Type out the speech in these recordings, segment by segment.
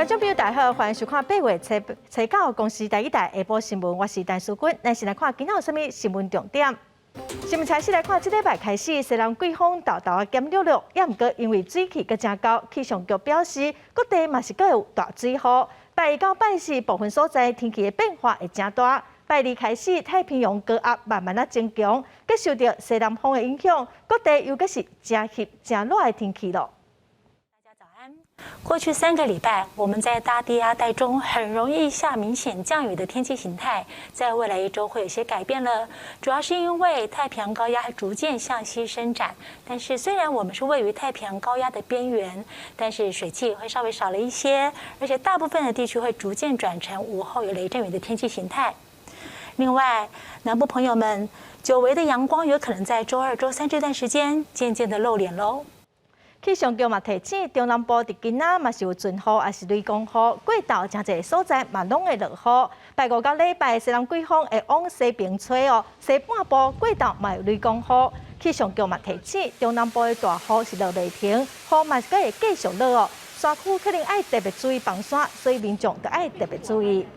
觀眾朋友大家好，歡迎收看8月初九公視台語台下晡新聞，我是陳淑君。咱先來看今仔有啥物新聞重點。新聞開始來看，這禮拜開始，西南季風沓沓仔減弱了，也毋過因為水汽閣誠厚，氣象局表示各地嘛是閣有大水雨。拜一到拜四部分所在天氣的變化會誠大。拜二開始，太平洋高壓慢慢仔增強，閣受著西南風的影響，各地又閣是誠翕誠熱的天氣咯。過去3個禮拜，我們在大低壓帶中很容易下明顯降雨的天氣形態，在未來一周會有些改變了。主要是因為太平洋高壓逐漸向西伸展，但是雖然我們是位於太平洋高壓的邊緣，但是水汽會稍微少了一些，而且大部分的地區會逐漸轉成午後有雷陣雨的天氣形態。另外，南部朋友們，久違的陽光有可能在週二、週三這段時間漸漸的露臉嘍。氣象局嘛提醒，中南部佇今仔嘛是有陣雨，抑是雷公雨，過晝誠濟所在嘛攏會落雨。拜五到禮拜，西南季風會往西邊吹哦，西半部過晝嘛有雷公雨。氣象局嘛提醒，中南部的大雨是落袂停，雨嘛是閣會繼續落哦。山區可能愛特別注意崩山，所以民眾著愛特別注意。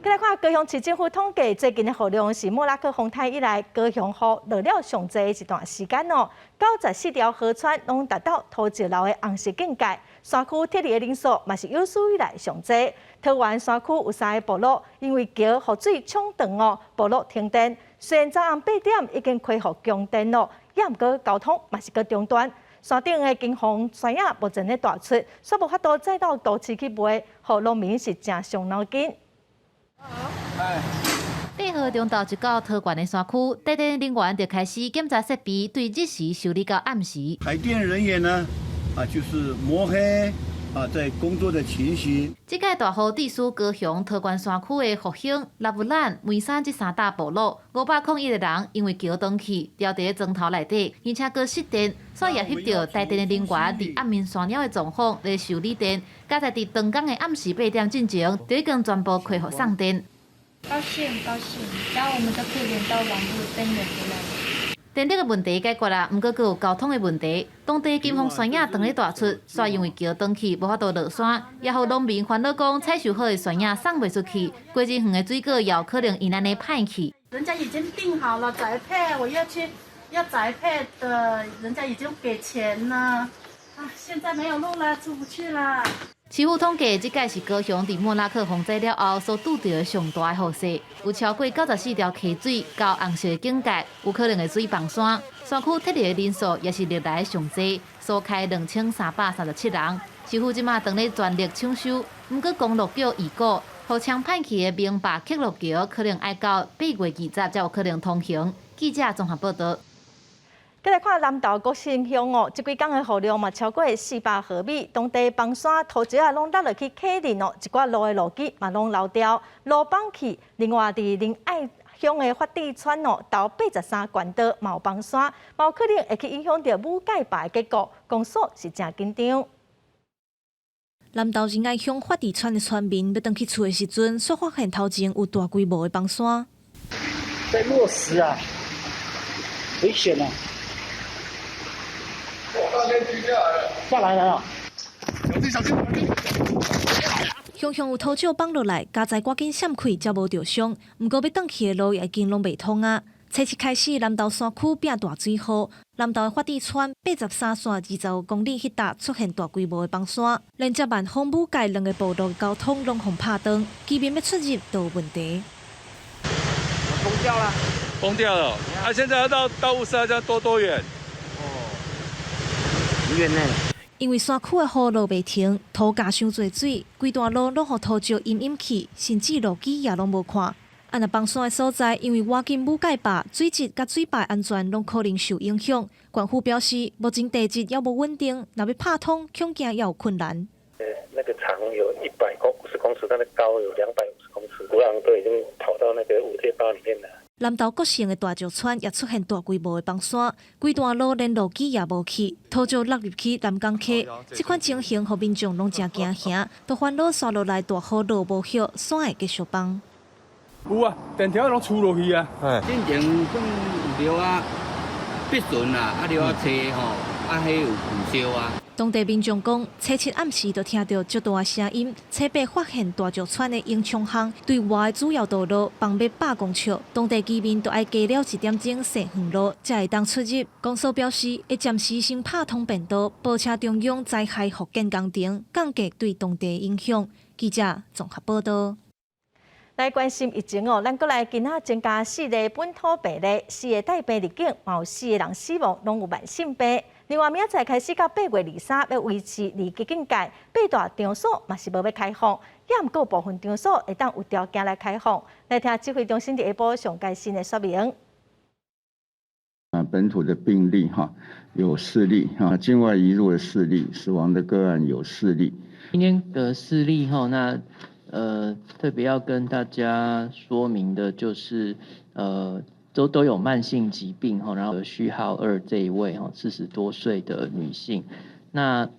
閣來看高雄市政府統計，最近的雨量是莫拉克風颱以來高雄雨落了上濟的一段時間哦。94條河川攏達到土石流的紅色警戒，山區撤離的人數嘛是有史以來上濟。桃園山區有三個部落，因為橋予水沖斷哦，部落停電。雖然昨暗8點已經恢復供電咯，也毋過交通嘛是閣中斷。山頂的金鳳山仔目前咧大出，煞無法度載到都市去賣，予農民是誠傷腦筋。 8號中晝一到桃園的山區，帶電人員就開始檢查設備，對日時修理到暗時。台電人員呢，啊，就是摸黑啊，在工作的情形。這屆大雨致使高雄桃園山區的復興、納武蘭、梅山這三大部落，501個人因為橋斷去，牢佇咧磚頭內底，而且閣失電，所以也翕著台電的人員佇暗暝山鳥的狀況來修理電。加在佇當工的暗時8點進前，就已經全部恢復送電。高興高興，這樣我們就可以連到網路，電源回來。電力的問題解決啦，毋過閣有交通的問題。當地金鳳山仔當咧大出，煞因為橋斷去，無法度落山，也予農民煩惱講採收好的山仔送袂出去，果子園的水果也有可能因按呢歹去。人家已經訂好了宅配，我要去要宅配的，人家已經給錢了，啊，現在沒有路了，出不去了。市府統計，這屆是高雄佇莫拉克風災了後所拄著的上大的雨勢，有超過94條溪水到紅色警戒，有可能會水崩山。山區撤離的人數也是歷來上濟，疏開2337人。市府這馬正咧全力搶修，毋過公路局預估，予沖歹去的明霸客路橋可能愛到8月20才有可能通行。記者綜合報道。閣來看南投國姓鄉哦，這幾工的雨量嘛超過400毫米，當地崩山土石仔攏落落去溪裡哦，一寡路的路基嘛攏流掉，路崩去。另外，佇仁愛鄉的發智村哦，頭83管道嘛有崩山，嘛有可能會去影響著武蓋壩的結構，公所是誠緊張。南投仁愛鄉發智村的村民欲轉去厝的時陣，煞發現頭前有大規模的崩山。在落石啊，危險啊！下來了，小心小心！雄雄有土石崩落來，佳哉趕緊閃開，才無著傷。毋過欲轉去的路也已經攏袂通啊。初七開始，南投山區變大水雨，南投的發智村83線25公里彼搭出現大規模的崩山，連接萬芳、武蓋兩个部落的交通攏予拍斷，居民欲出入都有問題。崩掉了，崩掉了。啊，現在要到霧社要多多遠？很遠呢。因為山區的雨落袂停，土夾傷濟水，規段路攏予土石淹淹去，甚至路基也攏無看。啊，若崩山的所在，因為倚近武蓋壩，水質佮水壩安全攏可能受影響。縣府表示，目前地質猶無穩定，若欲拍通，恐驚也有困難。那個長有150公尺，但係高有250公尺，土壤都已經跑到那個武界壩裡面了。南投國姓的大石村也出現大規模的崩山，規段路連路基也無去，土石落入去南港溪，這款情形予民眾攏誠驚嚇，都煩惱紲落來大雨落無歇，山會繼續崩。有啊，電條攏吹落去啊。進前算有著啊，必順啊，啊著啊車吼，啊彼有舊燒啊。當地民眾講，初七暗時就聽著足大聲音，初八發現大石村的永昌巷對外的主要道路崩欲100公尺，當地居民都愛加了一點鐘踅遠路才會當出入。公所表示，會暫時先拍通便道，報請中央災害復建工程，降低對當地影響。記者綜合報道。來關心疫情哦，咱國內今仔增加四例本土病例，四个帶病入境，嘛有四個人死亡，攏有慢性病。另外，明仔載開始到8月23，欲維持二級警戒，八大場所嘛是無欲開放，也毋過部分場所會當有條件來開放。來聽指揮中心佇下晡上蓋新的說明。啊，本土的病例哈有四例哈，境外移入的四例，死亡的個案有四例。今天的四例哈，那特別要跟大家說明的就是，都有慢性疾病哈，然後序號2這一位哈，40多歲的女性，那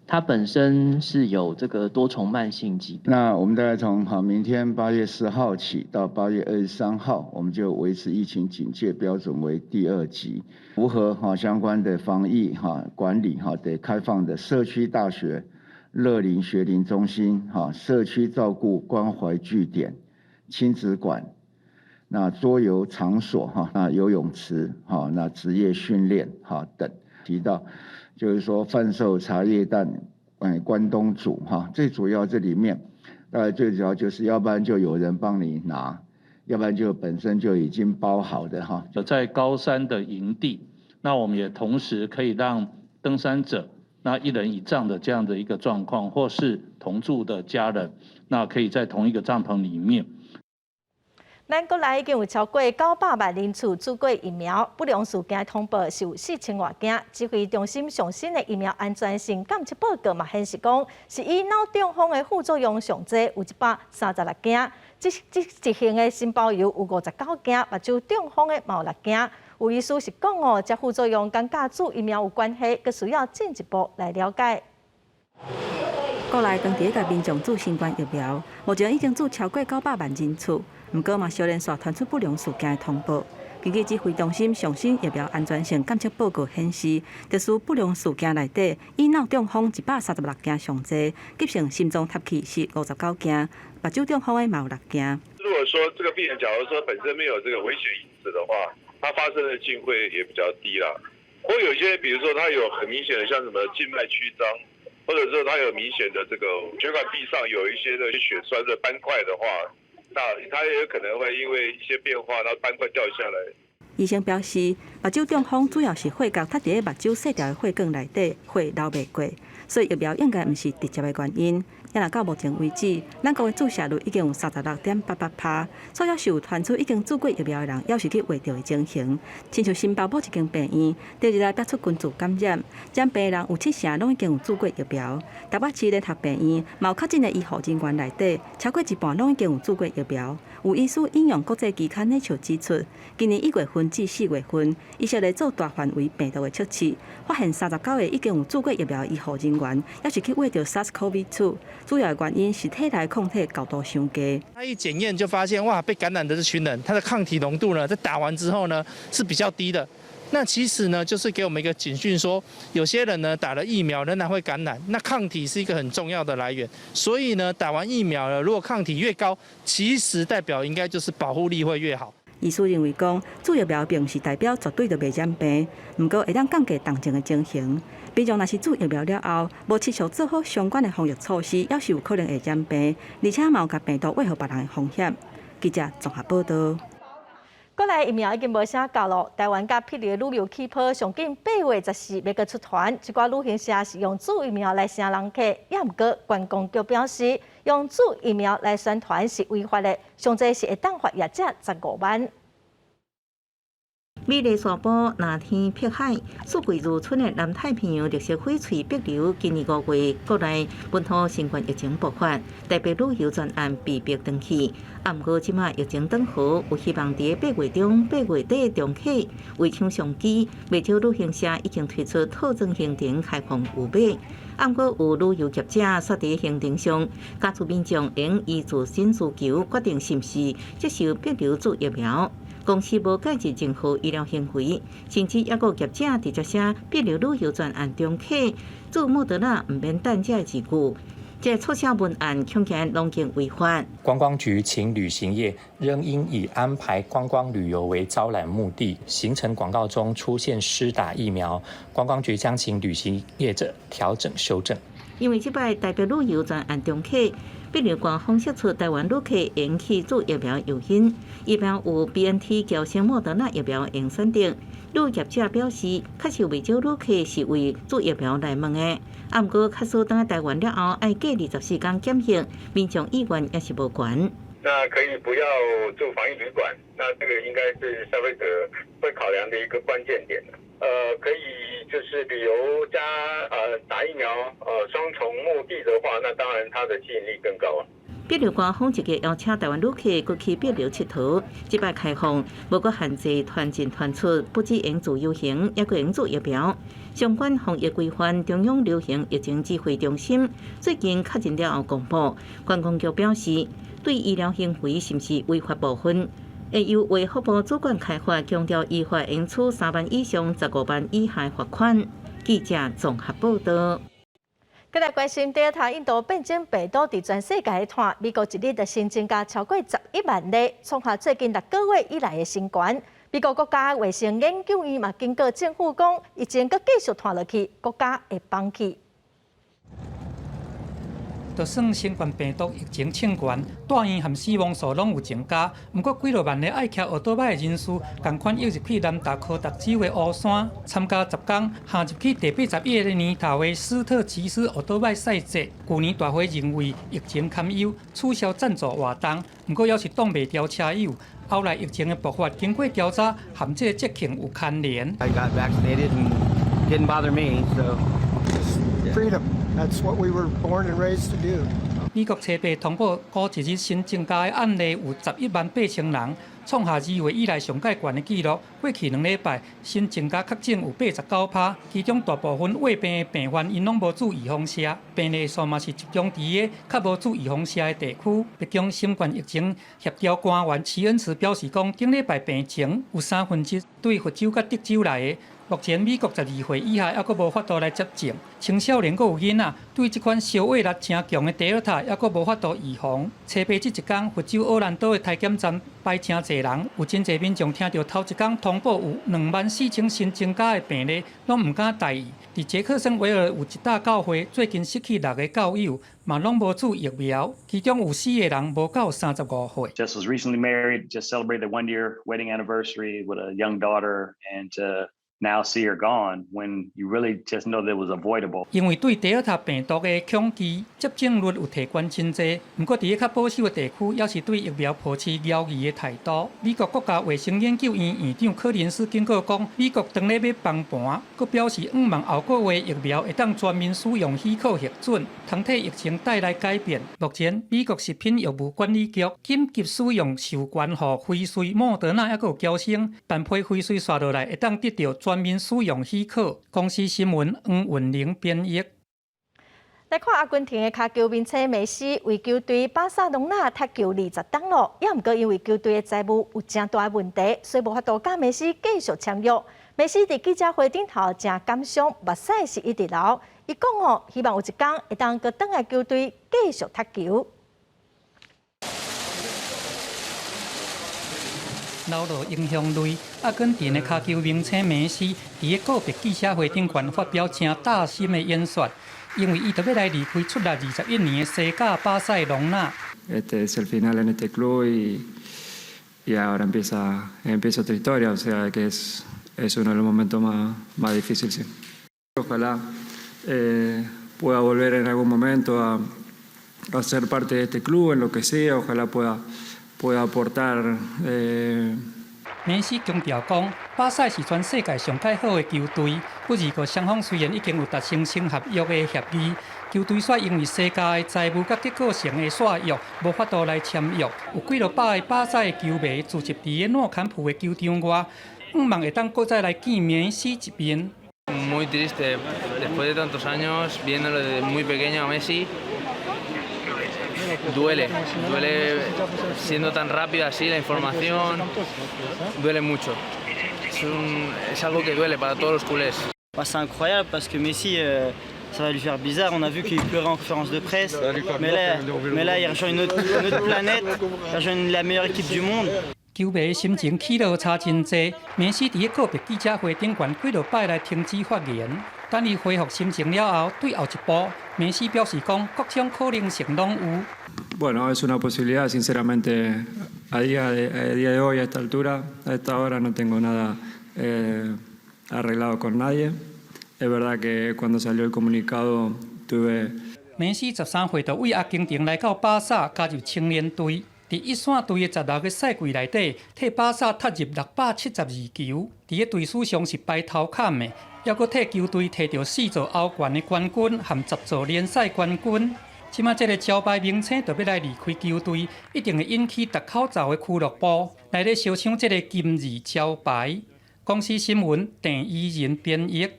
她本身是有這個多重慢性疾病。那我們大概從好明天8月4號起到8月23號，我們就維持疫情警戒標準為第二級，符合哈相關的防疫哈管理哈得開放的社區大學、樂齡學齡中心、哈社區照顧關懷據點、親子館、那桌遊場所哈、那游泳池哈、那職業訓練哈等，提到就是說販售茶葉蛋、關東煮哈，最主要這裡面，大概最主要就是要不然就有人幫你拿，要不然就本身就已經包好的哈。在高山的營地，那我們也同時可以讓登山者，那一人一帳的這樣的一個狀況，或是同住的家人，那可以在同一個帳篷裡面。咱國內已經有超過900萬人次注過疫苗，不良事件通報是有4000外件。指揮中心上新的疫苗安全性監測報告嘛顯示講，是以腦中風的副作用上濟，有136件。這這一型的心包炎有59件，目睭中風的嘛有6件。有醫師是講哦，這副作用佮共注疫苗有關係，閣需要進一步來了解。國內當佇咧共民眾注新冠疫苗，目前已經注超過900萬人次，毋過嘛，小連續傳出不良事件的通報。根據指揮中心上新疫苗安全性監測報告顯示，特殊不良事件內底，以腦中風136件上濟，急性心臟塌氣是59件，目睭中風的嘛有6件。如果說這個病人假如說本身沒有這個危險因子的話，它發生的機會也比較低啦。或有些，比如說他有很明顯的像什麼靜脈曲張，或者說他有明顯的這個血管壁上有一些的血栓的斑塊的話，那他也有可能會因為一些變化，然後斑塊掉下來。醫生表示，目睭中風主要是血膠塞佇咧目睭細條的血管內底，血流袂過，所以疫苗應該毋是直接的原因。也若到目前為止，咱國的注射率已經有36.88%，所以是有傳出已經注過疫苗的人，猶是去畫著的情形。親像新北某一間病院，第二日來爆出群組感染，染病的人有七成攏已經有注過疫苗。台北市聯合病院嘛有確診的醫護人員內底，超過一半攏已經有注過疫苗。有醫師引用國際期刊 Nature 指出，今年1月份至4月份，以色列做大範圍病毒的測試，發現39個已經有注過疫苗的醫護人員，猶是去秽著 SARS-CoV-2。主要的原因是體內抗體高度傷低。他一檢驗就發現，哇，被感染的這群人，他的抗體濃度呢，在打完之後呢，是比較低的。那其實呢，就是給我們一個警訊，說有些人呢打了疫苗仍然會感染，那抗體是一個很重要的來源。所以呢，打完疫苗了，如果抗體越高，其實代表應該就是保護力會越好。醫師認為講，注疫苗並毋是代表絕對就袂染病，毋過會當降低重症的情形。民眾若是注疫苗了後，無持續做好相關的防疫措施，猶是有可能會染病，而且嘛有共病毒餵予別人的風險。記者綜合報道。國內疫苗已經無啥夠囉，台灣佮霹靂旅遊氣泡上緊8月14欲閣出團，一寡旅行社是用注疫苗來吸人客，也毋過觀光局表示，用注疫苗來宣傳是違法的，上濟是會當罰業者15萬。美麗沙埔藍天碧海，四季如春的南太平洋綠色翡翠碧流，今年5月國內本土新冠疫情爆發，台北旅遊專案被迫斷去。啊，毋過這馬疫情轉好，有希望佇8月中、8月底重啟，為搶商機，袂少旅行社已經推出套裝行程開放預買。啊，毋過有旅遊業者煞佇行程上，加注民眾應依自身需求決定是毋是接受碧流注疫苗。公司無介入任何醫療行為，甚至猶閣業者直接寫帛琉旅遊專案中客注莫德納毋免等這個字句。這促銷文案恐驚攏經違法。觀光局請旅行業仍應以安排觀光旅遊為招攬目的，行程廣告中出現施打疫苗，觀光局將請旅行業者調整修正。因為這擺台北旅遊專案中客，帛琉官方釋出台灣旅客會去注疫苗誘因，疫苗有 BNT 嬌生莫德納疫苗會選擇。旅業者表示，確實有袂少旅客是為注疫苗來問的。啊，毋過確實轉來台灣了後，愛隔24天檢疫，民眾意願也是無懸。那可以不要住防疫旅館，那這個應該是消費者會考量的一個關鍵點。可以就是旅遊加打疫苗，雙重目的的話，那當然它的吸引力更高啊。帛琉官方積極邀請台灣旅客閣去帛琉𨑨迌，這擺開放，無閣限制團進團出，不只用自由行，猶閣會注疫苗。相關防疫規範，中央流行疫情指揮中心最近確認了後公布，觀光局表示，對醫療行為是毋是違法部分，會由衛福部主管開罰，強調依法應處3萬以上15萬以下罰款。記者綜合報道。閣來關心德爾塔印度變種病毒佇全世界咧湠，美國一日就新增加超過11萬例，創下最近6個月以來的新高。美國國家衛生研究院嘛警告政府講，疫情閣繼續湠落去，國家會崩去。就算新冠病毒疫情衝懸，住院和死亡數攏有增加。毋過幾落萬个愛騎奧多擺的人士，仝款湧入去南達科達州的烏山，參加10工，陷入去第81個年頭的斯特吉斯奧多擺賽節。舊年大會認為疫情堪憂，取消贊助活動，毋過猶是擋袂牢車友。後來疫情的爆發，經過調查，和這個節慶有牽連。 I got vaccinated and didn't bother me, so freedom. That's what we were born and raised to do. 美國初八通報，過一日新增加的案例有118,000人，創下2月以來上蓋懸的紀錄。過去2禮拜新增加確診有89%，其中大部分患病的病患𪜶攏無注預防射，病例數嘛是集中佇个較無注預防射的地區。白宮新冠疫情協調官員齊恩慈表示講，頂禮拜病情有三分之一對佛州佮德州來的。目前美國12歲以下猶閣無法度來接種，青少年閣有囡仔對這款消化力誠強的德爾塔猶閣無法度預防。初八這一工，佛州奧蘭多的篩檢站排誠濟人，有真濟民眾聽著頭一工通報有24,000新增加的病例，攏毋敢大意。佇傑克森維爾有一搭教會最近失去六个教友，嘛攏無注疫苗，其中有四个人無夠35歲。 Just was recently married, just celebrated the 1 year wedding anniversary with a young daughter, and to now see her gone when you really just know that it was avoidable. 因為對德爾塔病毒的恐懼，接種率有提懸真濟。毋過，佇个較保守的地區，猶是對疫苗抱持猶疑的態度。美國國家衛生研究院院長柯林斯警告講，美國當咧欲崩盤，閣表示向望後個月疫苗會當全面使用許可核准，通替疫情帶來改變。目前，美國食品藥物管理局緊急使用授權予輝瑞、莫德納猶閣有嬌生，但批輝瑞紲落來會當得著全面使用許可。公視新聞黃雲玲編譯。來看阿根廷的跤球明星梅西為球隊巴塞隆納踢球20冬咯，猶毋過因為球隊的財務有誠大的問題，所以無法度佮梅西繼續簽約。梅西佇記者會頂頭誠感傷，目屎是一直流。伊講哦，希望有一工會當閣轉來球隊繼續踢球。流落英雄淚，阿根廷的跤球明星梅西佇个告別記者會頂懸發表誠扎心的演說，因為伊著欲來離開出力21年的西甲巴塞隆納。 Este es el final en este club y ahora empieza otra historia, o sea que es uno de los momentos más difíciles. Sí. Ojalá pueda volver en algún momento a ser parte de este club, en lo que sea, ojalá pueda aportar. 梅西強調講，巴塞是全世界上蓋好的球隊。不過雙方雖然已經有達成新合約的協議，球隊卻因為西甲的財務佮結構性的續約，無法度來簽約。有幾落百个巴塞的球迷聚集佇個諾坎普的球場外，向望會當閣再來見梅西一面。 Muy triste, después de tantos años viéndolo desde muy pequeño a Messi. Duele, duele siendo tan rápida así la información, duele mucho. Es algo que duele para todos los culés. C'est incroyable parce que Messi, ça va lui faire bizarre. On a vu qu'il pleurait en conférence de presse. Mais là, il rejoint une autre planète, il rejoint la meilleure équipe du monde. 球迷心情起落差真濟。梅西佇告別記者會頂懸幾落擺來停止發言，等伊恢復心情了後，對後一步，梅西表示講各種可能性攏有。 Bueno, es una posibilidad, sinceramente, a día de hoy, a esta altura, a esta hora, no tengo nada arreglado con nadie. Es verdad que cuando salió el comunicado tuve 梅西13歲就對阿根廷來到巴薩加入青年隊，佇一線隊的16个賽季內底，替巴薩踢入672球，佇咧隊史上是排頭坎的，猶閣替球隊提著四座歐冠的冠軍和10座聯賽冠軍。這馬這个招牌明星就欲來離開球隊，一定會引起逐口罩的俱樂部來咧相搶這个金字招牌。公視新聞鄭怡仁編譯。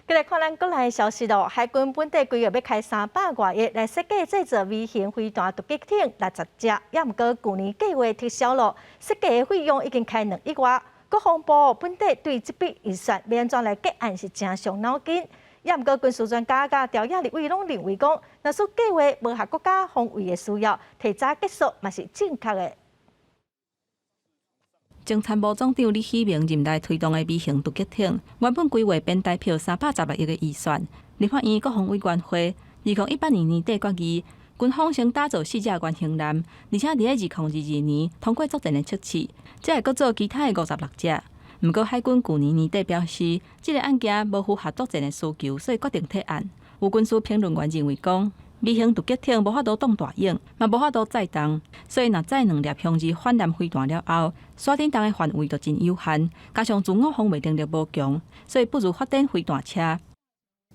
繼續看咱國內消息咯，海軍本底規劃欲開300外億來設計製造微型飛彈突擊艇60隻，也毋過舊年計劃撤銷咯，設計的費用已經開2億外。國防部本底對這筆預算欲按怎來結案是誠傷腦筋，也毋過軍事專家佮朝野立委攏認為講，若使計劃無合國家防衛的需要，提早結束嘛是正確的。前參謀總長李喜明任內推動的微型突擊艇，原本規劃編台票316億的預算。立法院國防委員會2018年年底決議，軍方先打造四隻原型艦，而且佇咧2022年通過作戰的測試，才會閣做其他的56隻。毋過海軍舊年年底表示，這个案件無符合作戰的需求，所以決定退案。有軍事評論員認為講，微型突擊艇無法度擋大鷹，嘛無法度載重，所以若載兩粒雄二反艦飛彈了後，徙頂動的範圍就真有限，加上自我防衛能力無強，所以不如發展飛彈車。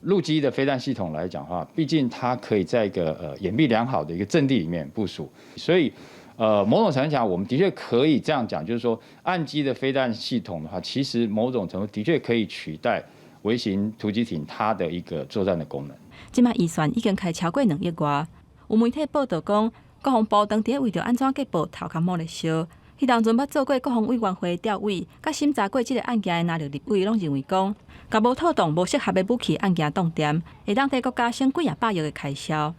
陸基的飛彈系統來講的話，畢竟它可以在一個掩蔽良好的一個陣地裡面部署，所以某種程度講，我們的確可以這樣講，就是說岸基的飛彈系統的話，其實某種程度的確可以取代微型突擊艇它的一個作戰的功能。這馬預算已經開超過2億外，有媒體報道講，國防部當佇為著按怎計報頭殼摸咧燒。彼當陣捌做過國防委員會調委，佮審查過這个案件的藍綠立委攏認為講，共無妥當、無適合的武器案件擋掂，會當替國家省幾仔百億的開銷。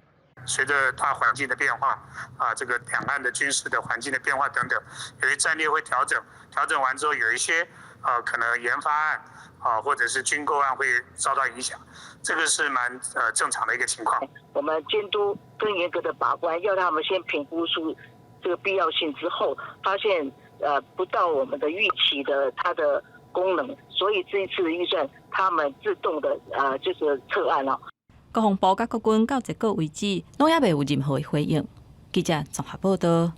隨着大環境的變化，啊，這個兩岸的軍事的環境的變化等等，有些戰略會調整，調整完之後，有一些可能研發案啊，或者是軍購案會遭到影響，這個是蠻正常的一個情況。我們監督更嚴格的把關，要他們先評估出這個必要性之後，發現不到我們的預期的它的功能，所以這一次的預算，他們自動的就是撤案了。國防部佮國軍到這個為止，攏猶未有任何的回應。記者綜合報道。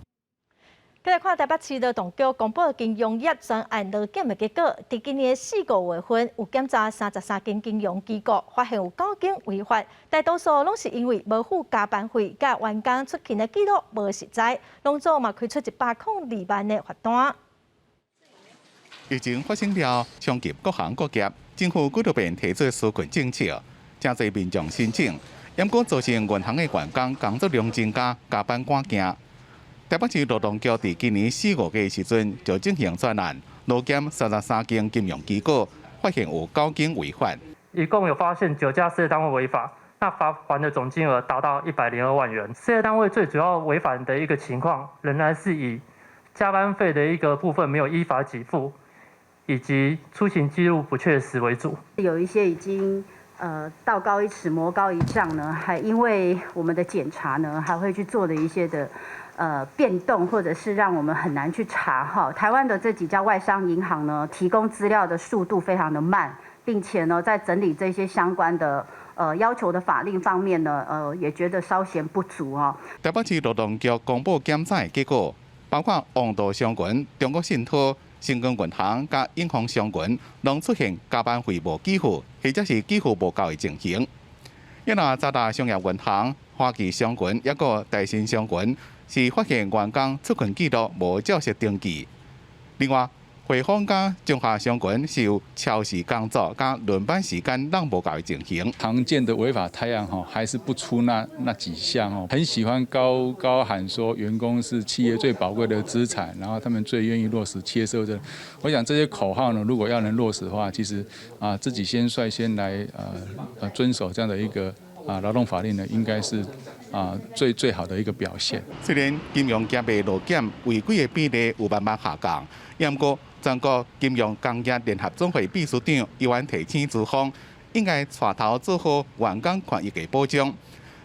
繼續看台北市勞動局公布金融業專案勞檢的結果，佇今年4、5月份有檢查33間金融機構，發現有九間違法，大多數攏是因為無付加班費，佮員工出勤的記錄無實在，攏總嘛開出102萬的罰單。疫情發生了，衝擊各行各業，政府幾落遍提出紓困政策，誠濟民眾申請，毋過造成銀行的員工工作量增加，加班趕行。台北市勞動局佇今年4、5月時陣就進行專案，勞檢33間金融機構，發現有九間違法。一共有發現九家事業單位違法，那罰鍰的總金額達到102萬元。事業單位最主要違反的一個情況，仍然是以加班費的一個部分沒有依法給付，以及出勤記錄不確實為主。有一些已經道高一尺，魔高一丈呢，還因為我們的檢查呢，還會去做的一些的變動，或者是讓我們很難去查哈。台灣的這幾家外商銀行呢，提供資料的速度非常的慢，並且呢，在整理這些相關的要求的法令方面呢，也覺得稍嫌不足哦。台北市勞動局公布檢查結果，包括王道商群、中國信託、星光銀行佮永豐商群，攏出現加班費無給付，或者是給付無夠的情形。一若渣打商業銀行、花旗商群，抑閣台新商群，是發現員工出勤記錄無照實登記。另外，匯豐佮中華商群是有超時工作佮輪班時間攏無夠的情形。常見的違法態樣吼，還是不出那幾項哦。很喜歡高高喊說員工是企業最寶貴的資產，然後他們最願意落實企業社會責任。我想這些口號呢，如果要能落實的話，其實啊，自己先率先來遵守這樣的一個啊勞動法令呢，應該是啊最最好的一個表現。雖然金融業的勞檢違規的比例有慢慢下降，毋過全國金融工業聯合總會秘書長猶原提醒資方，應該帶頭做好員工權益的保障。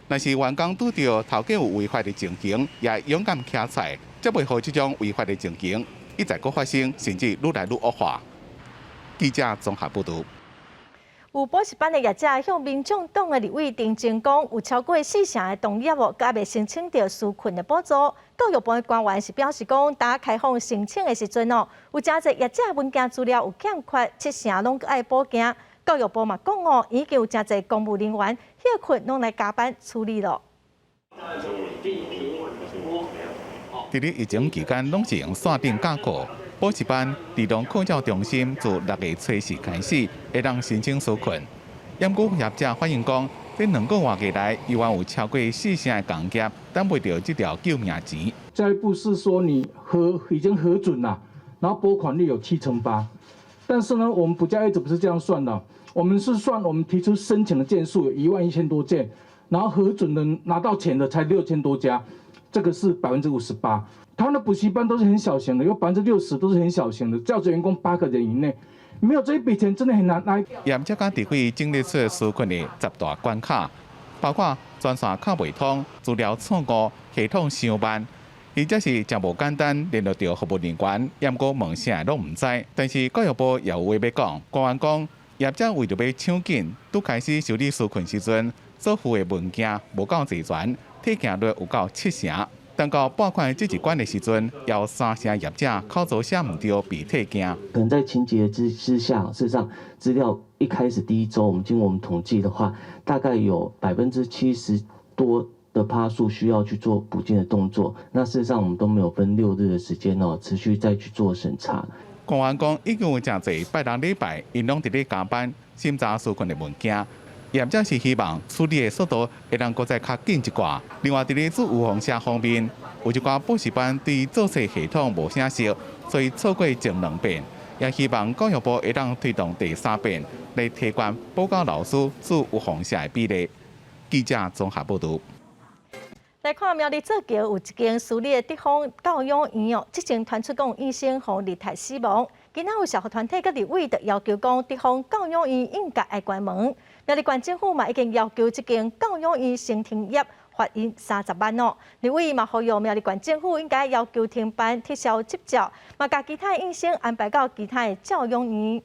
若是員工拄著頭家有違法的情形，也勇敢徛出來，才袂予這種違法的情形一再閣發生，甚至愈來愈惡化。記者綜合報導。有補習班的業者向民眾黨的立委陳情講，有超過四成的同業哦，猶未申請著紓困的補助。教育部的官員是表示講，當開放申請的時陣哦，有誠濟業者文件資料有欠缺，七成攏閣愛補件。教育部嘛講哦，已經有誠濟公務人員歇睏攏來加班處理咯。佇咧疫情期間，攏是用線頂教課。補習班兒童課教中心自6月初四開始，會當申請紓困。毋過業者反映講，這兩個月來，猶原有超過四成的工業等袂著這條救命錢。教育部是說你已經核准了，然後撥款率有7.8%，但是呢，我們補教業者不是這樣算的，我們是算我們提出申請的件數有11000多件，然後核准的拿到錢的才6000多家，這個是58%。台灣的補習班都是很小型的，有60%都是很小型的，教職員工8個人以內，沒有這一筆錢真的很難來。業者佮地會整理出紓困的10大關卡，包括專線敲袂通、資料錯誤、系統傷慢，或者是誠無簡單聯絡著服務人員，毋過問啥攏毋知。但是教育部也有話欲講，官員講業者為著欲搶緊，拄開始受理紓困時陣，所附的文件無夠齊全，退件率有夠7成。等到撥款這一關的時陣，有3成業者口座寫毋對被退件。可能在情急之下，事實上資料一開始第一週，我們經過我們統計的話，大概有70%多的趴數需要去做補件的動作。那事實上我們都沒有分6日的時間哦，持續再去做審查。官員講，已經有誠濟拜六禮拜，𪜶攏佇咧加班審查紓困的文件。業者是希望處理的速度會當閣再較緊一寡。另外，佇咧做預防射方面，有一寡補習班對做冊系統無啥熟，所以錯過前兩遍。也希望教育部會當推動第三遍來提懸補教老師做預防射的比例。記者綜合報導。來看苗栗造橋有一間私立的德芳教養院哦，之前傳出講醫生予虐待死亡。今仔有社福團體佮立委就要求講，德芳教養院應該愛關門。苗栗縣政府嘛已經要求這間教養院先停業，罰𪜶30萬哦。立委嘛呼籲苗栗縣政府應該要求停辦撤銷執照，嘛共其他醫生安排到其他的教養院。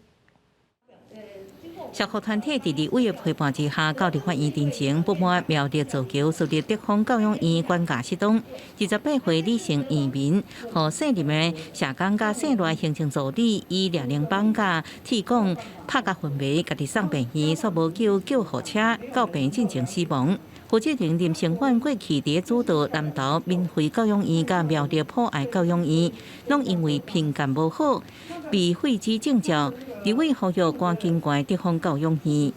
社福團體佇立委的陪伴之下，到立法院陳情，不滿苗栗造橋私立德芳教養院管教失當。28歲李姓院民，予姓林的社工佮姓賴行政助理以掠龍綁佮鐵管拍甲昏迷，家己送病院，煞無救救護車到病進前死亡。負責人林成遠過去佇主導南投民惠教養院佮苗栗普愛教養院，攏因為評鑑無好，被廢止證照。立委呼籲趕緊關德芳教養院。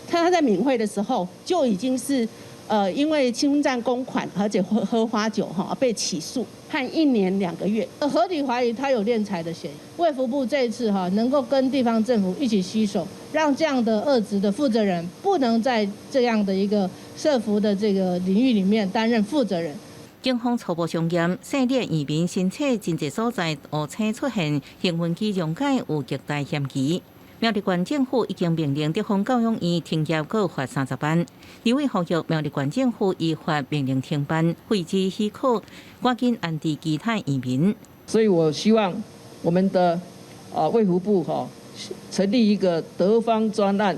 他在敏惠的時候就已經是，因為侵佔公款而且喝花酒哈被起訴，判1年2個月。合理懷疑他有斂財的嫌疑。衛福部這一次哈能夠跟地方政府一起攜手，讓這樣的惡質的負責人不能在這樣的一個社福的這個領域裡面擔任負責人。警方初步相驗，姓李移民申請真濟所在烏青出現興奮劑溶解有極大嫌疑。苗栗縣政府已經命令德芳教養院停業，閣罰30萬。立委呼籲苗栗縣政府依法命令停辦，廢止許可，趕緊安置其他移民。所以我希望我們的衛福部哈成立一個德芳專案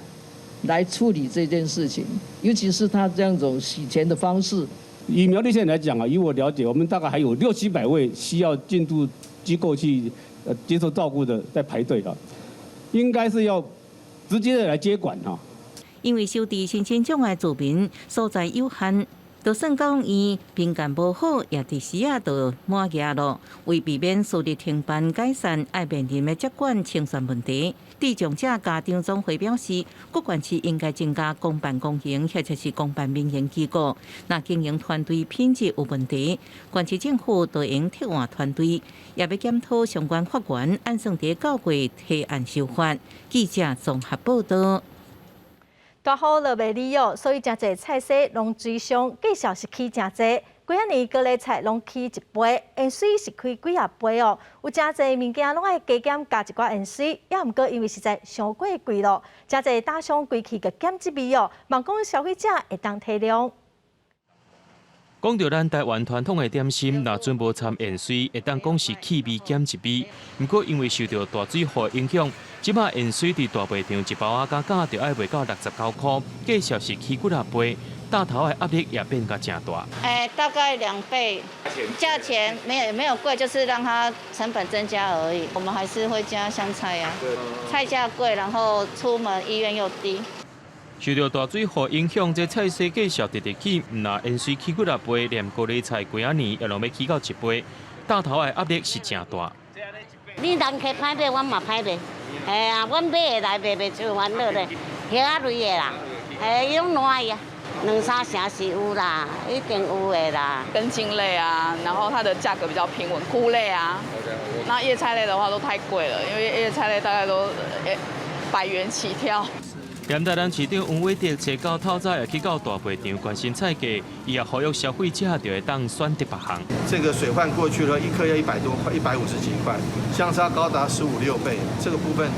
來處理這件事情，尤其是他這樣種洗錢的方式。以苗栗縣來講啊，以我了解，我們大概還有600、700位需要進入機構去接受照顧的在排隊的，應該是要直接的來接管哈。因為收治身心障礙住民所在有限，就算講伊貧窮無好，也佇時仔就滿額咯。為避免私立停辦解散，愛面臨的接管清算問題。智障者家長總會表示，各縣市應該增加公辦公營或者是公辦民營機構。若經營團隊品質有問題，縣市政府就應替換團隊，也欲檢討相關法源，按算佇9月提案修法。記者綜合報道。大雨落袂離哦，所以誠濟菜市攏水傷，價數是起誠濟。幾仔年高麗菜攏起一倍，芫荽是起幾仔倍哦。有誠濟物件攏愛加減加一寡芫荽，也毋過因為實在傷過貴咯，誠濟打商規氣共減這味哦，望講消費者會當體諒。講著咱台灣傳統的點心，若準無摻芫荽，會當講是氣味減一味。毋過因為受著大水禍影響，這擺芫荽佇大賣場一包仔加價就愛賣到69箍，價數是起幾仔倍，擔頭的壓力也變甲誠大。欸，大概2倍，價錢沒有貴，就是讓它成本增加而已。我們還是會加香菜呀，菜價貴，然後出門意願又低。受著大水禍影響，這菜市價數直直起，毋但芫荽起幾仔倍，連高麗菜幾仔年也攏欲起到一倍，擔頭的壓力是誠大。你人客歹買，阮嘛歹賣。嘿啊，阮買會來賣袂出煩惱咧，葉仔類的啦，嘿，伊攏爛去啊，兩三成是有啦，一定有的啦。根莖類啊，然後它的價格比較平穩，菇類啊，那葉菜類的話都太貴了，因為葉菜類大概都100元起跳。連台南市長黃偉哲初九透早也去到大賣場關心菜價，伊也呼籲消費者就會當選擇別項。這個水患過去了，一顆要100多塊，150幾塊，相差高達十五六倍。這個部分，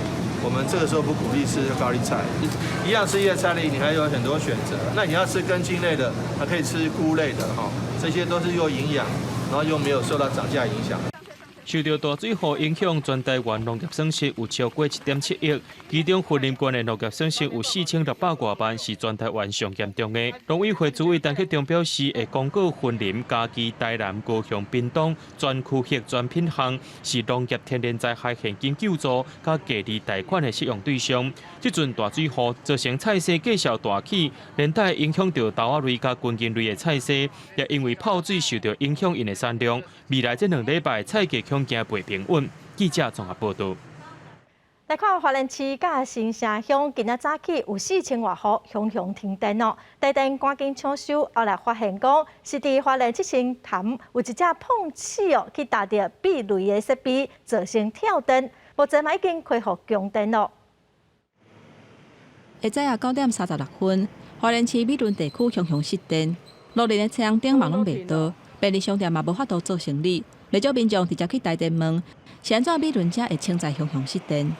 我們這個時候不鼓勵吃高麗菜，一樣吃葉菜類，你還有很多選擇。那你要吃根莖類的，還可以吃菇類的，哈，這些都是又營養，然後又沒有受到漲價影響。受著大水禍影響，全台灣農業損失有超過1.7億，其中雲林縣的農業損失有4600外萬，是全台灣上嚴重的。農委會主委陳吉仲表示，會公告雲林、嘉義、台南、高雄、屏東全區域全品項是農業天然災害現金救助佮隔離貸款的適用對象。這陣大水禍造成菜市價數大起，連帶影響著豆仔類佮根莖類的菜市，也因為泡水受著影響𪜶的產量。未來這兩禮拜菜價恐驚袂平穩。記者綜合報導。來看花蓮市佮新城鄉，今仔早起有4000外戶雄雄停電哦。台電趕緊搶修，後來發現講是佇花蓮七星潭有一隻碰齒哦，去踏著避雷的設備，造成跳電。目前嘛已經恢復供電咯。下早仔9點36分，花蓮市美崙地區雄雄失電，路邊的太陽燈嘛攏袂著，便利商店嘛無法度做生理。袂少民眾直接去台電問，是按怎美崙遮會穿在雄雄失電？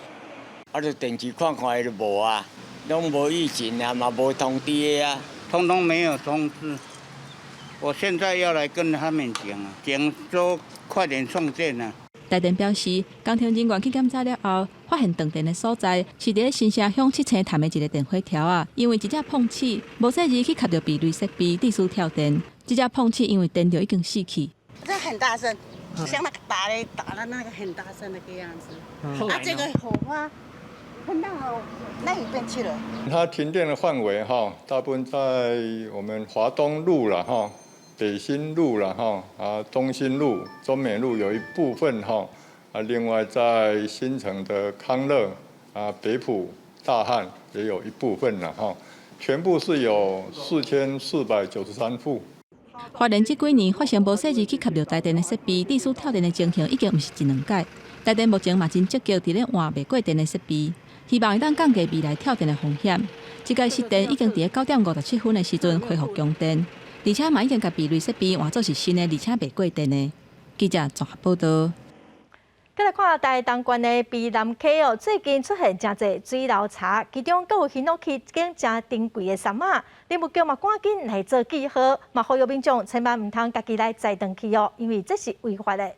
啊，就電視看看就無啊，攏無預警啊，嘛無通知的啊，通通沒有通知。我現在要來跟他們講啊，講說快點送電啊。台電表示，工程人員去檢查了後，發現斷電的所在是佇新城鄉七星潭的一個電火柱仔，因為一隻碰齒無細膩去磕著避雷設備，致使跳電。這隻碰齒因為電著已經死去。這很大聲，像那個打雷打的那個很大聲那個樣子。啊，這個火花噴到那一邊去了。它停電的範圍哈，大部分在我們華東路了哈、北新路了哈、啊中心路、中美路有一部分哈，啊另外在新城的康樂啊北埔、大漢也有一部分了哈，全部是有4493戶。花蓮這幾年發生無細膩去磕著台電的設備，致使跳電的情形已經毋是一兩擺。台電目前嘛真積極佇咧換袂過電的設備，希望會當降低未來跳電的風險。這擺失電已經佇咧9點57分的時陣恢復供電，而且嘛已經共避雷設備換做是新的，而且袂過電的。記者綜合報導。閣來看台東縣的卑南溪哦，最近出現誠濟水流柴，其中閣有魚落去一間誠珍貴的杉仔，林務局嘛趕緊來做記號，嘛呼籲民眾千萬毋通家己來摘轉去哦，因為這是違法的。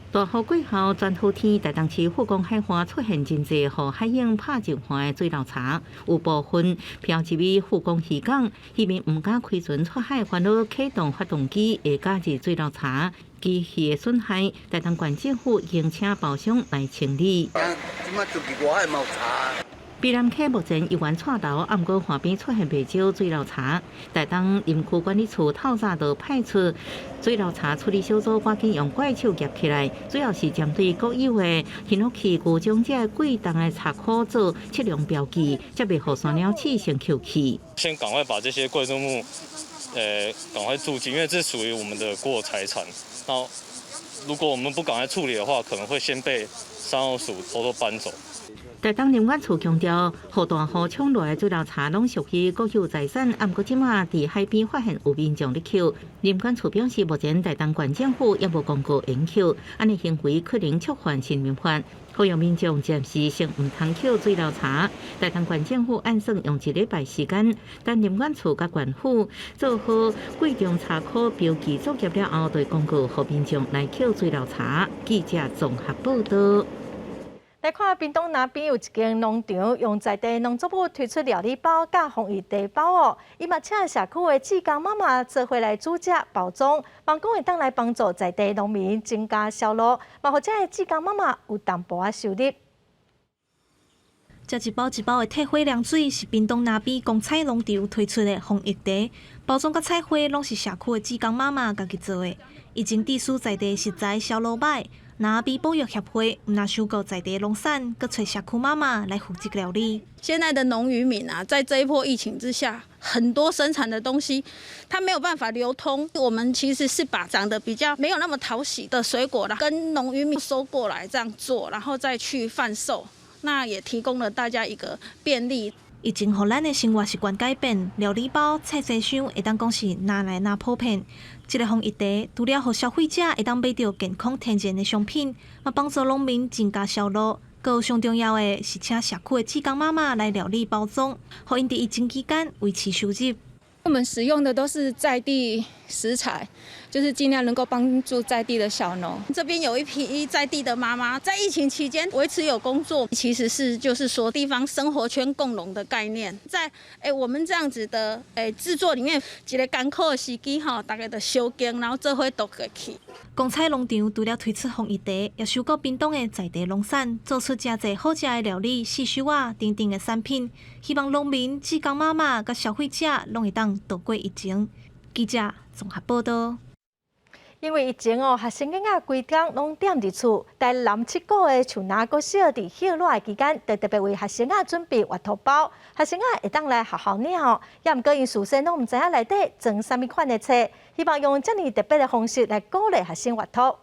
大雨過後，全雨天台東市富岡海岸出現真濟予海湧拍入岸的水流柴，有部分飄入去富岡漁港，漁民毋敢開船出海，煩惱啟動發動機會加入水流柴，機器的損害，台東縣政府已經請包商來清理。這擺出去外海嘛有柴。卑南溪目前猶原蔡流，毋過岸邊出現袂少水流柴。台東林區管理處透早就派出水流柴處理小組，趕緊用怪手夾起來，主要是針對國有的ヒノキ牛樟這貴重的柴箍做測量標記，才袂予山鳥鼠先抾去。先趕快把這些貴重木，趕快注記，因為這屬於我們的國有財產。那如果我們不趕快處理的話，可能會先被山老鼠偷偷搬走。台東林管處強調，予大雨沖落來水流柴攏屬於國有財產，毋過這馬佇海邊發現有民眾咧抾。林管處表示，目前台東縣政府猶無公告延抾，按呢行為可能觸犯森林法，呼籲民眾暫時先毋通抾水流柴。台東縣政府按算用一禮拜時間，等林管處佮縣府做好貴重柴箍標記作業了後，就會公告予民眾來抾水流柴。記者綜合報道。來看屏東那邊有一間農場，用在地農作物推出料理包佮防疫茶包哦。伊嘛請社區的志工媽媽做伙來煮食包裝，望講會當來幫助在地農民增加銷路，嘛予這个志工媽媽有淡薄仔收入。這一包一包的退火涼水是屏東那邊光彩農場推出的防疫茶，包裝佮彩繪攏是社區的志工媽媽家己做的。疫情致使在地食材銷路䆀。那邊保育協會毋但收購在地農產，閣揣社區媽媽來負責料理。現在的農漁民啊，在這一波疫情之下，很多生產的東西，它沒有辦法流通。我們其實是把長得比較沒有那麼討喜的水果啦，跟農漁民收過來這樣做，然後再去販售。那也提供了大家一個便利。疫情予咱的生活習慣改變，料理包、菜色箱會當講是愈來愈普遍。這個防疫茶除了予消費者會當買著健康天然的商品，嘛幫助農民增加銷路。閣有上重要的是，請社區的志工媽媽來料理包裝，予𪜶佇疫情期間維持收入。我們使用的都是在地食材，就是盡量能夠幫助在地的小農。這邊有一批在地的媽媽，在疫情期間維持有工作，其實是就是說地方生活圈共榮的概念。在我們這樣子的製作裡面，一个艱苦的時機吼，大家就相共，然後做伙渡過去。光彩農場除了推出防疫茶，也收購屏東的在地農產，做出誠濟好食的料理、四收仔等等的產品，希望農民、志工媽媽佮消費者攏會當渡過疫情。記者綜合報道。因為疫情哦，學生囡仔規工攏踮佇厝，台南七股的樹林國小佇歇熱的期間，就特別為學生仔準備閱讀包，學生仔會當來學校領哦。也毋過𪜶事先攏毋知影內底裝啥物款的冊，希望用遮爾特別的方式來鼓勵學生閱讀。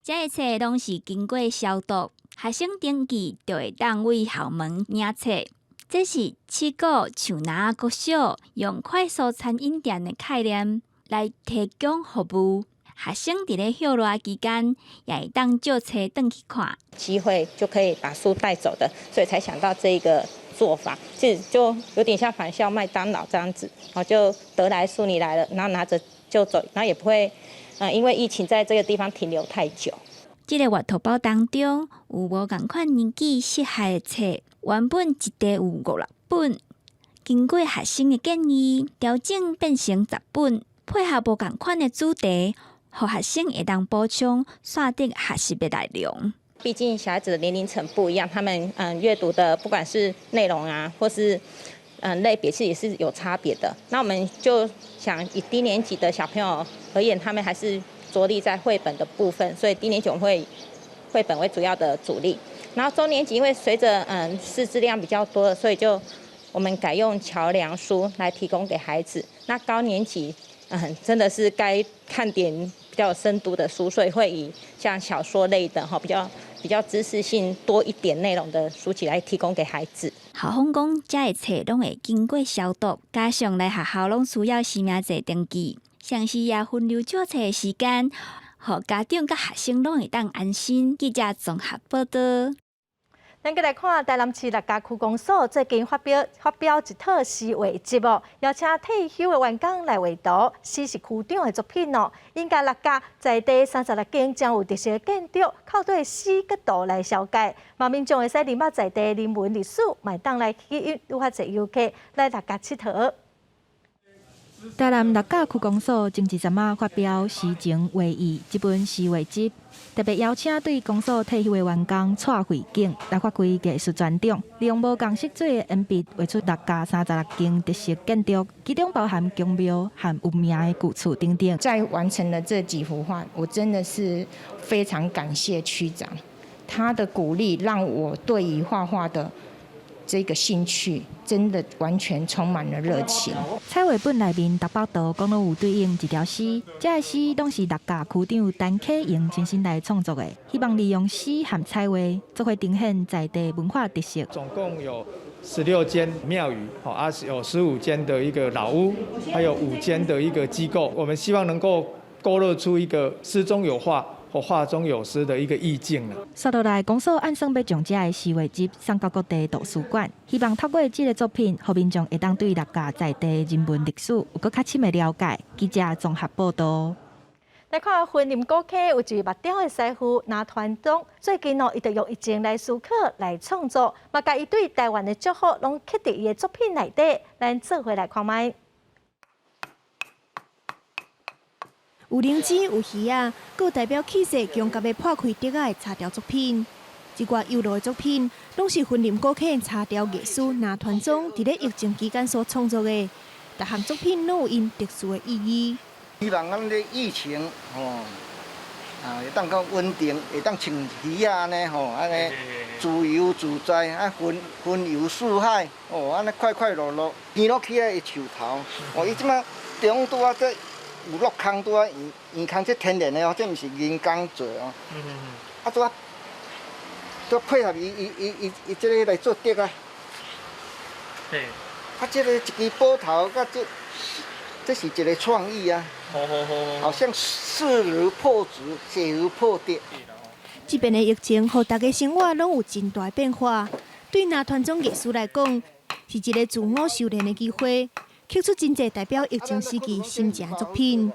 這个冊攏是經過消毒，學生登記就會當對校門領冊。這是七股樹林國小用快速餐飲店的概念來提供服務，學生佇咧歇熱期間也會當借冊轉去看。機會就可以把書帶走的，所以才想到這個做法，其實就有點像仿效麥當勞這樣子，然後就得來速你來了，然後拿着就走，然後也不會，因為疫情在這個地方停留太久。這個閱讀包當中有無仝款年紀適合的冊，原本一袋有五六本，經過學生的建議調整變成十本。配合無仝款的主題，予學生會當補充線頂學習的內容。畢竟小孩子的年齡層不一樣，他們閱讀的不管是內容啊，或是類別，其實也是有差別的。那我們就想以低年級的小朋友而言，他們還是着力在繪本的部分，所以低年級我們會繪本為主要的主力。然後中年級因為隨着識字量比較多，所以就我們改用橋梁書來提供給孩子。那高年級真的是該看點比較有深度的書，所以會以像小說類的哈，比較知識性多一點內容的書籍來提供給孩子。校方講，這个冊攏會經過消毒，加上來學校攏需要實名制登記，同時也分流借冊的時間，予家長佮學生攏會當安心。記者綜合報道。咱閣來看台南市六家區公所最近發表一套詩畫集哦，邀請退休的員工來畫圖，詩是區長的作品哦。𪜶共六家在地36間真有特色的建築，透過詩佮圖來紹介。嘛民眾會使認捌在地人文歷史，嘛會當來吸引愈較濟遊客來六家𨑨迌。台南六甲區公所前一陣仔發表《詩情畫意》這本詩畫集，特別邀請對公所退休的員工蔡惠景來發揮藝術專長，利用無仝色水的鉛筆畫出六甲三十六間特色建築，其中包含宮廟和有名的舊厝等等。在完成了這幾幅畫，我真的是非常感謝區長，他的鼓勵讓我對於畫畫的這個興趣真的完全充滿了熱情。彩繪本內面逐幅圖講攏有對應一條詩，這个詩攏是六甲區長陳啟榮親身來創作的，希望利用詩和彩畫做伙呈現在地文化特色。總共有16間廟宇，啊有15間的一個老屋，還有5間的一個機構。我們希望能夠勾勒出一個詩中有畫或畫中有詩的一個意境啦。紲落來，公所按算欲將這个詩畫集送到各地圖書館，希望透過這个作品，予民眾會當對六甲在地人文歷史有閣較深的了解。記者綜合報道。來看雲林古坑有一位木雕的師傅林傳忠，最近哦，伊就用疫情來思考來創作，嘛共伊對台灣的祝福攏刻佇伊的作品內底，咱做伙來看覓。有靈芝，有魚仔，閣有代表氣勢強悍的破開竹仔的茶雕作品。這掛幼路的作品，攏是雲林古坑茶雕藝師林傳忠佇咧疫情期間所創作的。逐項作品攏有𪜶特殊的意義。希望咱這疫情吼，啊會當較穩定，會當像魚仔按呢吼，按呢自由自在，啊雲雲遊四海，哦按呢快快樂樂。行落去的樹頭，哦伊這馬中拄仔這有落空拄仔圓圓空，這天然的哦，這毋是人工做哦。啊拄仔拄配合伊伊伊伊伊這个來做竹仔。啊，這个一支斧頭，佮這這是一個創意啊。好好好。好像勢如破竹，勢如破竹。這遍的疫情，予大家生活攏有真大變化。對林傳忠藝師來講，是一个自我修煉的機會，刻出真濟代表疫情時期心情的作品。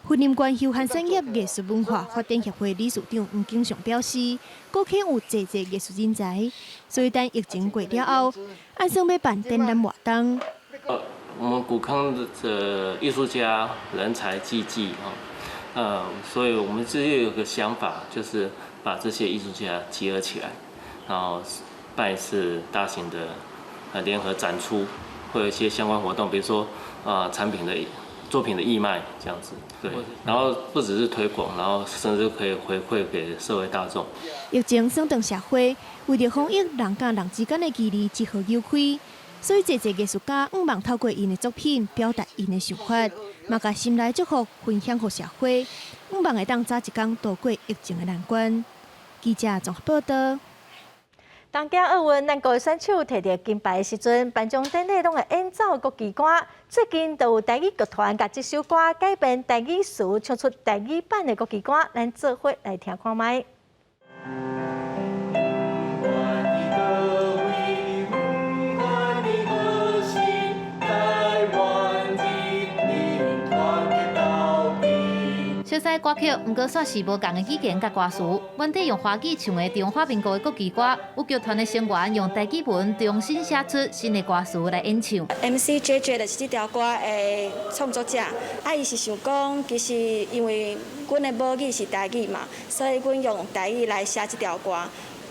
雲林縣休閒產業藝術文化發展協會理事長黃景祥表示，古坑有濟濟藝術人才，所以等疫情過了後，按算欲辦展覽活動。我們古坑的藝術家人才濟濟啊，所以我們這有個想法，就是把這些藝術家集合起來，然後辦一次大型的聯合展出，會有一些相關活動，比如說啊產品的作品的義賣這樣子，對，然後不只是推廣，然後甚至可以回饋給社會大眾。疫情損斷社會，為著防疫，人佮人之間的距離只好扭開，所以濟濟藝術家向望透過𪜶的作品表達𪜶的想法，嘛共心內祝福分享予社會，向望會當早一工渡過疫情的難關。記者綜合報道。東京奧運，咱國選手提著金牌的時陣，頒獎典禮攏會演奏國旗歌。最近就有台語劇團共這首歌改編台語詞，唱出台語版的國旗歌，咱做伙來聽看覓。不管佇佗位，不管佇何時，台灣人民團結鬥拼。熟悉歌曲，毋過煞是無仝的語言佮歌詞。原底用華語唱的中華民國的國旗歌，有劇團的成員用台語文重新寫出新的歌詞來演唱。 MC JJ 就是這條歌的創作者，啊，伊是想講，其實因為阮的母語是台語嘛，所以阮用台語來寫這條歌。啊，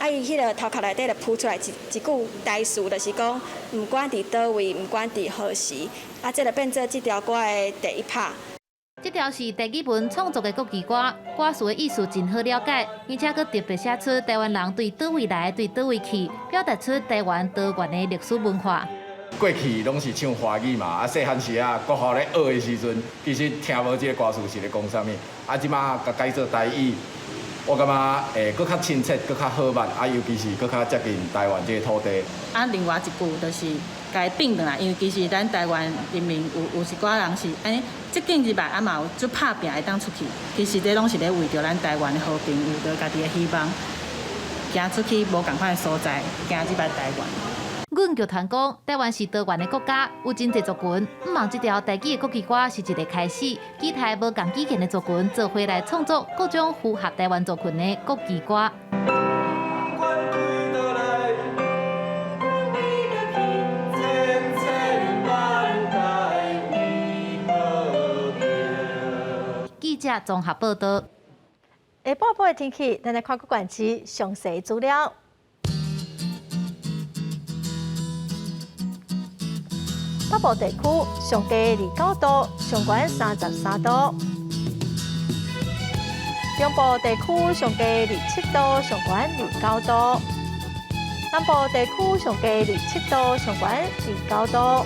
伊彼个頭殼內底就浮出來一一句台詞，就是講，毋管佇佗位，毋管佇何時，啊，這就變做這條歌的第一拍。這條是台語文創作的國旗歌，歌詞的意思真好了解，而且閣特別寫出台灣人對佗位來，對佗位去，表達出台灣多元的歷史文化。過去攏是唱華語嘛，啊細漢時啊，國校咧學的時陣，其實聽無這个歌詞是咧講啥物，啊這馬共改做台語，我感覺會閣較親切，閣較好捌，啊尤其是閣較接近台灣這个土地。啊，另外一句就是共伊變轉來，因為其實咱台灣人民有有一寡人是按呢，這境入來啊嘛有足拍拚會當出去，其實這攏是咧為著咱台灣的和平，為著家己的希望，行出去無仝款的所在，行入來台灣。阮劇團講，台灣是多元的國家，有真濟族群。向望這條台語的國旗歌是一个開始，期待無仝語言的族群做伙來創作各種符合台灣族群的國旗歌。不管對佗來，千千萬台為花。記者綜合報道。下半晡的天氣，咱來看各縣市詳細資料。北部地區上低29度，上懸33度；中部地區上低27度，上懸29度；南部地區上低27度，上懸29度；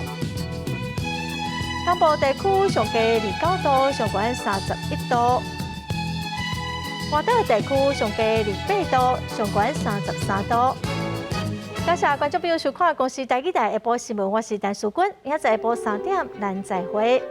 東部地區上低29度，上懸31度；外島地區上低28度，上懸33度。感謝觀眾朋友收看《公視台語台》下晡新聞，我是陳淑君，明仔載下晡3點，咱再會。